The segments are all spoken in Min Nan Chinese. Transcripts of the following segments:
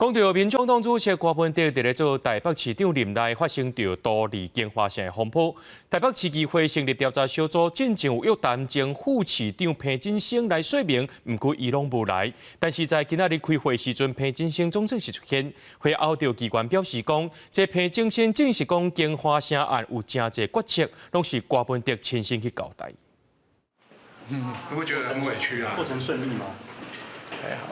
講到民眾黨主席柯文哲佇咧做台北市長任內發生著圖利京華城的風波，台北市議會成立調查小組，進前有約談前副市長彭真生來說明，毋過伊攏無來。但是在今仔日開會時陣，彭真生總算是出現。會後著機關表示講，這彭真生證實講京華城案有誠濟決策，攏是柯文哲親身去交代。嗯，會不會覺得很委屈啊？過程順利嗎？還好。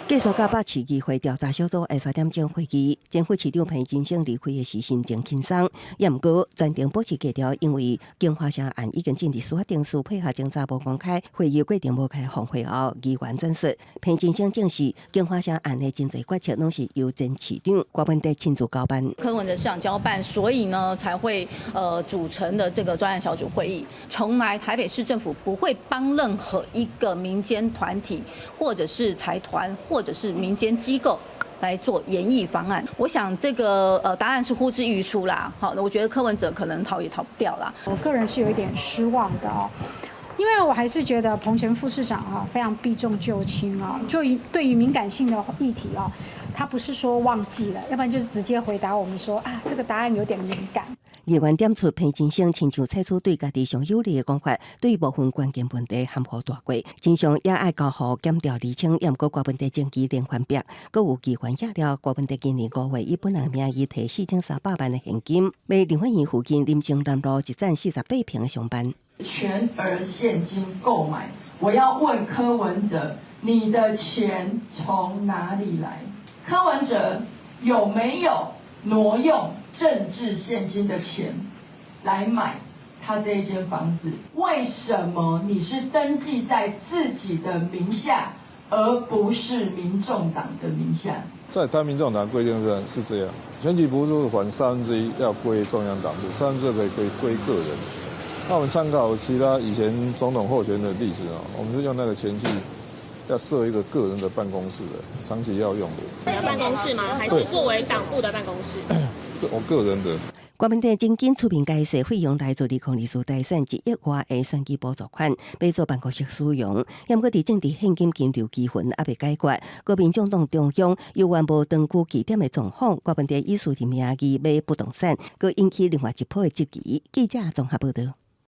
繼續台北市議會調查小組下3點鐘會議，前副市長彭真生離開的時心情輕鬆，也毋過全程保持低調，因為京華城案已經進入司法程序，配合偵查無公開，會議過程無開放會後，議員轉述彭真生證實京華城案的真濟決策攏是由前市長柯文哲親自交辦。柯文哲市長交辦，所以呢才會組成的這個專案小組會議。從來台北市政府不會幫任何一個民間團體或者是財團或者是民間機構來做研議方案，我想這個答案是呼之欲出啦。好，我覺得柯文哲可能逃也逃不掉啦。我個人是有一點失望的哦，因為我還是覺得彭前副市長啊非常避重就輕啊，就對於敏感性的議題啊，他不是說忘記了，要不然就是直接回答我們說啊，這個答案有點敏感。議員點出彭真生親像採取對家己上有利的講法，對部分關鍵問題含糊帶過，真相也愛交予檢調釐清。也毋過柯文哲前期連番辯，閣有議員揭料柯文哲今年5月以本人名義提4300萬的現金，買立法院附近林森南路一層48坪的商辦。全額現金購買，我要問柯文哲，你的錢從哪裡來？柯文哲有沒有挪用政治獻金的錢來買他這一間房子？為什麼你是登記在自己的名下，而不是民眾黨的名下？在他民眾黨規定是這樣，選舉補助款三分之一要歸中央黨部，三分之二可以歸個人。那我們參考其他以前總統候選的例子啊，我們是用那個錢去要設一個個人的辦公室的，長期要用的。辦公室嗎？還是作為黨部的辦公室？我個人的。柯文哲真緊出面解釋，費用來自2024大選1億外的選舉補助款，欲做辦公室使用。毋過佇政治獻金金流糾紛猶未解決，閣民眾黨中央猶原無長久據點的狀況，柯文哲以私人名義買不動產，閣引起另外一波的質疑。記者綜合報道。